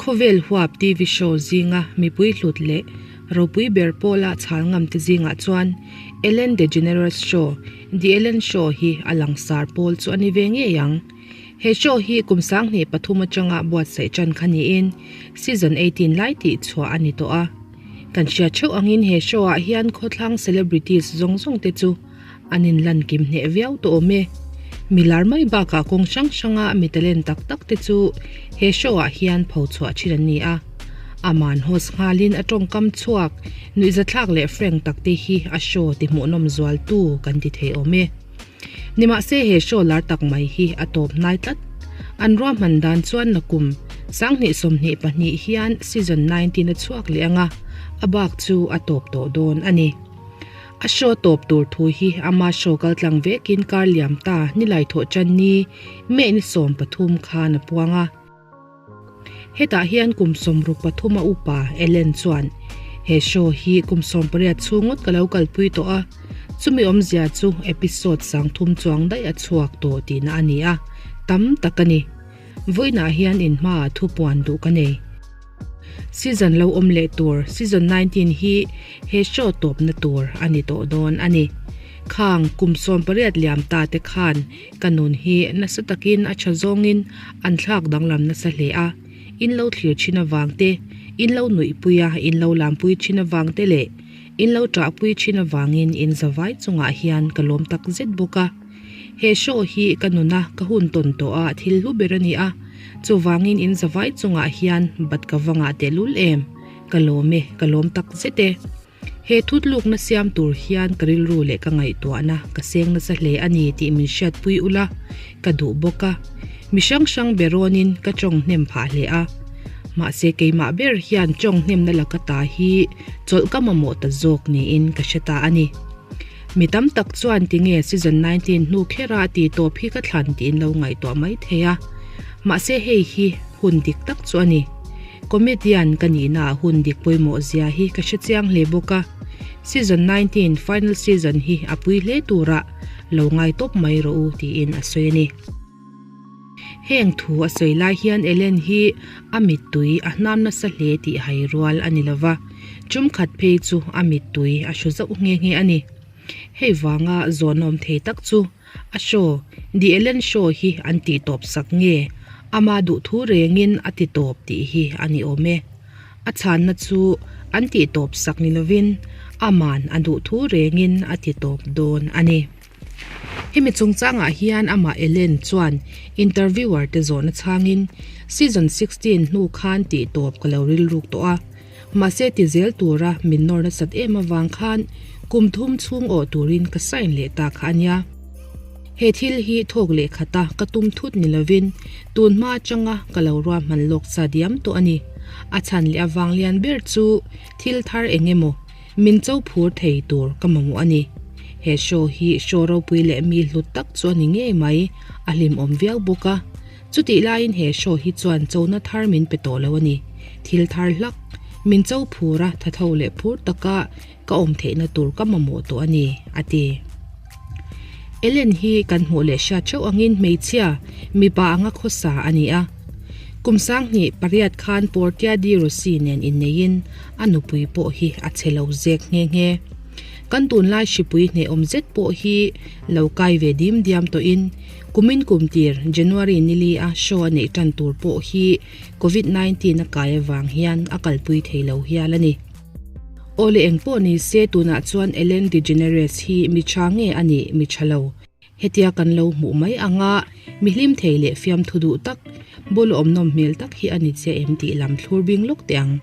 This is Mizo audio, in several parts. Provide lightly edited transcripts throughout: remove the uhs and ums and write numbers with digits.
Khawvel huap TV show zinga mipui hlut leh ropui ber pawla chhal ngam te zingah chuan Ellen DeGeneres Show, The Ellen Show, hi a langsar pawl chu a ni ve ngei ang. He show hi kum 2003 atanga buatsaih tan kha niin season 18 lai tih chhuah a ni tawh a. Kan hriat theuh angin he show ah hian khawthlang celebrities zawng zawng te chu an inlan kim hneh viau tawh awm e. Milar mai bakah kawng hrang hranga mi talent tak tak te chu he show ah hian pho chhuah thin an ni a. Aman host nghalin a tawngkam chhuak nuihzathlak leh frank tak te hi a show ti hmuhnawm zualtu kan ti thei awm e. Nimahse he show lar tak mai hi a tawp hnai tlat. An ruahman dan chuan nakum 2022 hian season 19 a chhuak leh ang a, a bak chu a tawp tawh dawn a ni. A show tawp tur thu hi ama show kaltlang vekin kar liam ta nilai thawh tan ni May ni 13 khan a puang a. Hetah hian kum 63 a upa Ellen chuan, He show hi kum 18 chhung ngawt ka lo kalpui tawh a, chumi awmzia chu episode 30 chuang daih a chhuak tawh tihna a ni a, tam tak a ni. Vawiinah hian inhmaah thu puan duh ka nei. Season lo awm leh tur season 19 hi he show tawpna tur a ni tawh dawn a ni. Khang kum 18 liam ta te khan Ka nun hi nasa takin a tha zawngin an thlak danglam nasa hle a, in lo thlir thin avang te, in lo nuihpui a, in lo lampui thin avang te leh in lo ṭahpui thin avangin in zavai chungah hian ka lawm tak zet bawk a. He show hi ka nuna ka hun tawn tawh a thil hlu ber a ni a, chuvangin in zavai chungah hian bat ka va ngah tehlul em? Ka lawm e, ka lawm tak zet e. He thutlukna siam tur hian ka rilru leh ka ngaihtuahna ka seng nasa hle a ni tih min hriatpui ula ka duh bawk a. Mi hrang hrang be rawnin ka tawng hnem phah hle a. Mahse keimah ber hian tawng hnemna laka ta hi chawlh ka mamawh ta zawk niin ka hre ta a ni. Mi tam tak chuan tinge season 19 hnu khera tih tawp hi ka thlan tiin lo ngaihtuah mai thei a. Mahse hei hi hun dik tak chu a ni. Comedian ka nihna ah hun dik pawimawh zia hi ka hre chiang hle bawk a, season 19 final season hi a pui hle turah lo ngai tawp mai rawh u tiin a sawi a ni. Heng thu a sawi lai hian Ellen hi a mittui a hnam nasa hle tih hai rual a ni lova, tum khat phei chu a mittui a hru zauh nghe nghe a ni. Hei vanga zawnawm thei tak chu A show, The Ellen Show hi an tih tawp sak nge? Ama duhthu rengin a ti tawp tih hi a ni awm e. A chhanna chu an tih tawp sak ni lovin aman a duhthu rengin a ti tawp dawn a ni. Hemi chungchangah hian amah Ellen chuan interviewer te zawhna chhangin, Season 16 hnu khan tih tawp ka lo rilruk tawh a. Mahse ti zel tura min nawr nasat em avang khan kum thum chhung awh turin ka sign leh ta kha a nia. He thil hi thawk leh khata ka tum thut ni lovin tun hma atanga ka lo ruahman lawk sa diam tawh a ni. A chhan leh avang lian ber chu thil thar eng emaw min cho phur thei tur ka mamawh a ni. He show hi show ropui leh mi hlut tak chu a ni ngei mai, a hlimawm viau bawk a. Chutih laiin he show hi chuan chona thar min pe tawh lo a ni. Thil thar hlak, min cho phur a, thatho leh phur taka ka awm theihna tur ka mamawh tawh a ni, a ti. Ellen hi kan hmuh leh hriat theuh angin hmeichhia, mipa anga khawsa a ni a. Kum 2008 khan Portia de Rossi nen inneiin a nupui pawh hi a che lo zek nghe nghe. Kan tunlai hripui hnehawm zet pawh hi lo kai ve dim diam tawhin Kumin kum tir January nili a show a neih tan tur pawh hi Covid 19 a kai avang hian a kalpui thei lo hial a ni. Awle eng pawh ni se tunah chuan Ellen DeGeneres hi mi tha nge a nih mi tha lo. Hetia kan lo hmuh mai anga mi hlim thei leh fiamthu duh tak, bul awm nawm hmel tak hi a ni chiah em tih lam thlur bing lawk teh ang.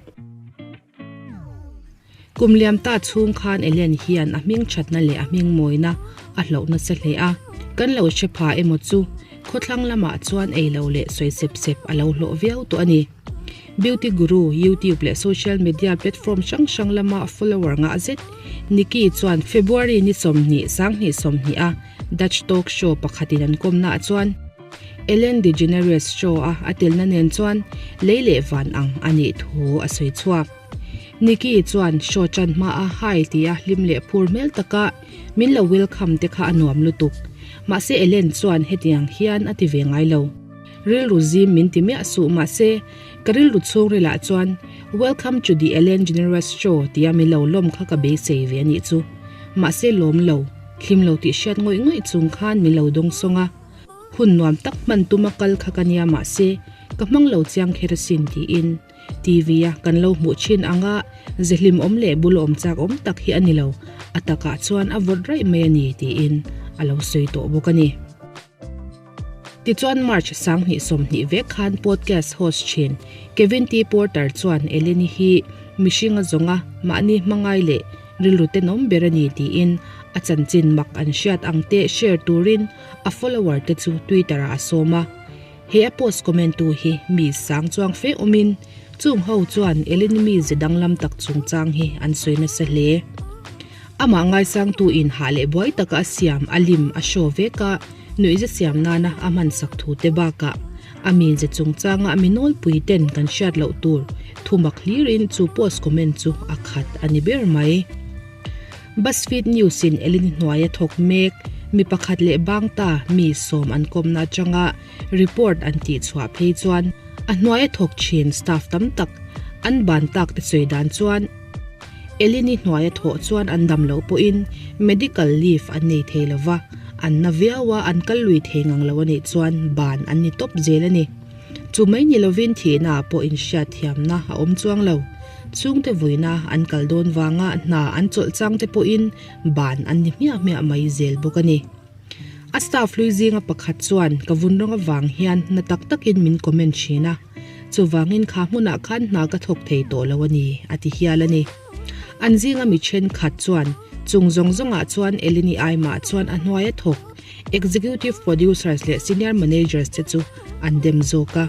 Kum liam ta chhung khan Ellen hian a hming thatna leh a hming mawina a hloh nasa hle a. Kan lo hre pha emaw chu khawthlang lamah chuan ei lo leh sawi sep sep a lo hlawh viau tawh a ni. Beauty guru, YouTube leh social media platform hrang hrang lama follower ngah zet Nikki chuan February ni 20, 2020 a Dutch talk show pakhatin an kawmnaah chuan, Ellen DeGeneres show a a telna nen chuan lei leh van ang a nih thu a sawi chhuak. Nikki chuan show chan hma a hi tia hlim leh phur hmel taka min lo welcome te kha a nuam lutuk. Mahse Ellen chuan hetiang hian a ti ve ngai lo. Rilru zim min ti miah suh mahse, ka rilru chhungrilah chuan Welcome to the Ellen Generous Show tia mi lo lawm kha ka beisei ve a nih chu. Mahse lawm lo, hlim lo tih hriat ngawih ngawih chung khan min lo dawng sawng a. Hun nuam tak hman tuma kal kha ka nia mahse, ka hmang lo chiang kher asin tiin TV a kan lo hmuh thin anga ze hlimawm leh bul awm chak awm tak hi a ni lo, a takah chuan a vawt raih mai a ni tiin a lo sawi tawh bawk a ni. Tichuan March 2020 vek khan podcast host thin Kevin T. Porter chuan Eleni hi mihring a zawnga mahni hmangai leh rilru tenawm ber a ni tiin a chanchin mak an hriat ang te share turin a follower te chu Twitter ah a sawm a. He a post comment tu hi mi sang chuang fe awmin chung ho chuan Eleni mi ze danglam tak chungchang hi an sawi nasa hle. Amah ngaisangtu in hah leh buai taka a siam a lim a show vek a, nuihza siam nana a hmansak thu te bakah a minze chungchanga mi nawlpui ten kan hriat loh tur thumak hlirin chu post comment chu a khat a ni ber mai. BuzzFeed News in Eleni hnuaia thawk mek mi pakhat leh bang ta mi sawm an kawmna atanga report an tih chhuah phei chuan a hnuaia thawk thin staff tam tak an ban tak te sawi dan chuan Eleni hnuaia thawh chuan an dam loh pawhin medical leave an nei thei lo va, an na viau a, an kal lui thei ngang lo a nih chuan ban an ni tawp zel a ni. Chu mai ni lovin thihna ah pawh inhriatthiamna a awm chuang lo. Chhungte vuina an kal dawn vanga hna an chawlh chang te pawhin ban an ni hmiah hmiah mai zel bawk a ni. A staff hlui zinga pakhat chuan ka vun rawng avang hian na tak takin min comment thin a, chuvangin kha hmunah khan hna ka thawk thei tawh lo a ni, a ti hial a ni. An zinga mi thenkhat chuan chung zawng zawngah chuan Eleni Aimah chuan a hnuaia thawk executive producers leh senior managers te chu an dem zawk a.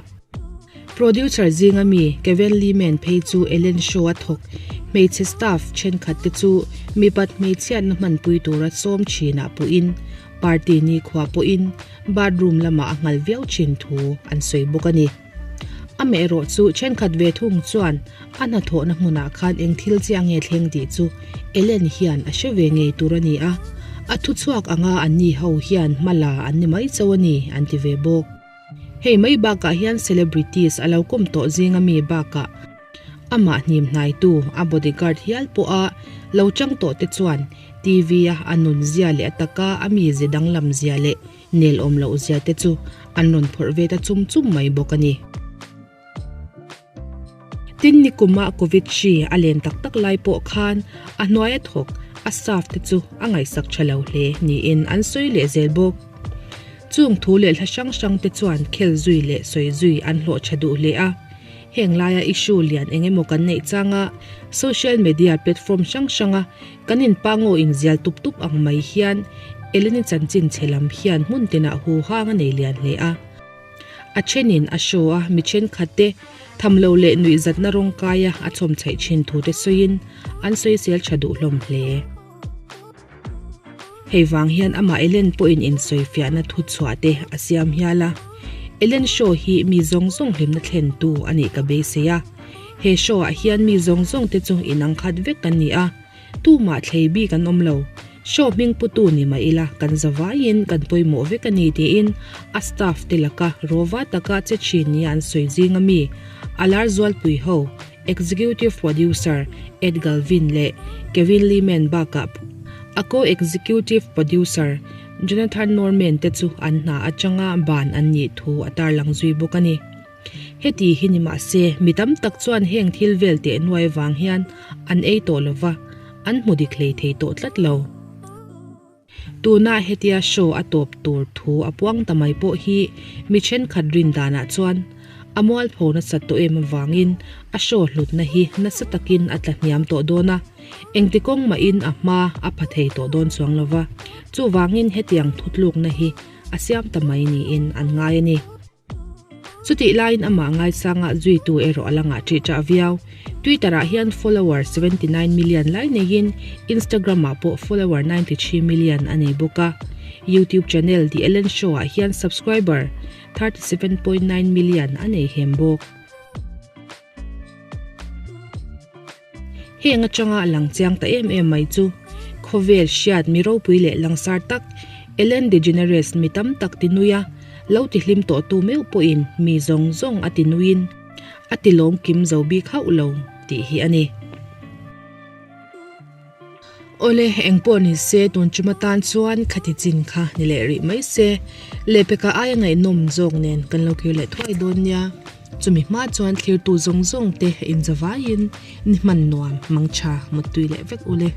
Producer zinga mi Kevin Leeman phei chu Ellen Show a thawk hmeichhe staff thenkhat te chu mipat hmeichhiatna hmanpui tura sawm thinah puhin party nikhua pawhin bathroom lamah a nghal viau thin thu an sawi bawk a ni. Amaherawh chu thenkhat ve thung chuan a hnathawhna hmunah khan eng thil chiah nge thleng tih chu Ellen hian a hre ve ngei tur a ni a, a thuchhuak anga anni ho hian hma la an ni mai chauh a ni an ti ve bawk. Hei mai bakah hian celebrities a lo kawm tawh zinga mi bakah amah hnim hnaitu a bodyguard hial pawha lo chang tawh te chuan TV a a nun zia leh a taka a mize danglam zia leh nelawm loh zia te chu an rawn phawrh ve ta chum chum mai bawk a ni. Tin nikuma Covid hri a len tak tak lai pawh khan a hnuaia thawk a staff te chu a ngaihsak tha lo hle niin an sawi leh zel bawk. Chung thu leh hla hrang hrang te chuan khel zui leh sawi zui an hlawh tha duh hle a. Heng laia issue lian eng emaw kan neih changa social media platform hrang hranga kan inpangaw inzial tup tup ang mai hian Eleni chanchin chhe lam hian hmun tinah huhang a nei lian hle a. A thenin a show a, mi thenkhatte tham lo leh nuihzatna rawng kaia a chhawm chhaih thin thute sawiin an sawisel tha duh hlawm hle. Hei vang hian amah Ellen pawhin insawifiahna thu chhuah te a siam hial a. Ellen show hi mi zawng zawng hlimna thlentu a nih ka beisei a. He show ah hian mi zawng zawng te chu inang khat vek kan ni a. Tumah thlei bik an awm lo. Show hming putu ni mah ila kan zavaiin kan pawimawh vek a ni tiin a staff te laka rawva taka che thin nia an sawi zing ami a lar zualpui ho Executive Producer Ed Galvin leh Kevin Leeman bakah a co-executive producer Jonathan Norman te chu an hna atanga ban an nih thu a tarlang zui bawk a ni. Heti hi ni mah se, mi tam tak chuan heng thil vel teh nuai vang hian an ei tawh lo va, an hmu dik hlei thei tawh tlat lo. Tuna hetia show a tawp tur thu a puang ta mai pawh hi mi thenkhat rin danah chuan a mualpho nasat tawh em avangin a show hlutna hi nasa takin a tla hniam tawh dawn a, engti kawng mahin a hma a pha thei tawh dawn chuang lo va, chuvangin hetiang thutlukna hi a siam ta mai niin an ngai a ni. Chutih laiin amah ngaisanga zuitu erawh a la ngah ṭih ṭah viau. Twitter-ah hian follower 79 million lai neiin Instagram-ah pawh follower 93 million a nei bawk a. YouTube channel The Ellen Show-ah hian subscriber 37.9 million a nei hem bawk. Heng atanga a lang chiang ta em em mai chu khawvel hriat mi ropui leh langsar tak Ellen DeGeneres mi tam tak ti nui a. Lo ti hlim tawhtu meuh pawhin mi zawng zawng a ti nuiin a ti lawm kim zo bik hauh lo tih hi a ni. Awle, eng pawh ni se tun tum atan chuan khati chin kha ni leh rih mai se. Lehpeka aia ngaihnawm zawk nen kan lo kir leh thuai dawn nia. Chumi hma chuan thlirtu zawng zawng te inzavaiin ni hman nuam mangtha mutui leh vek ule.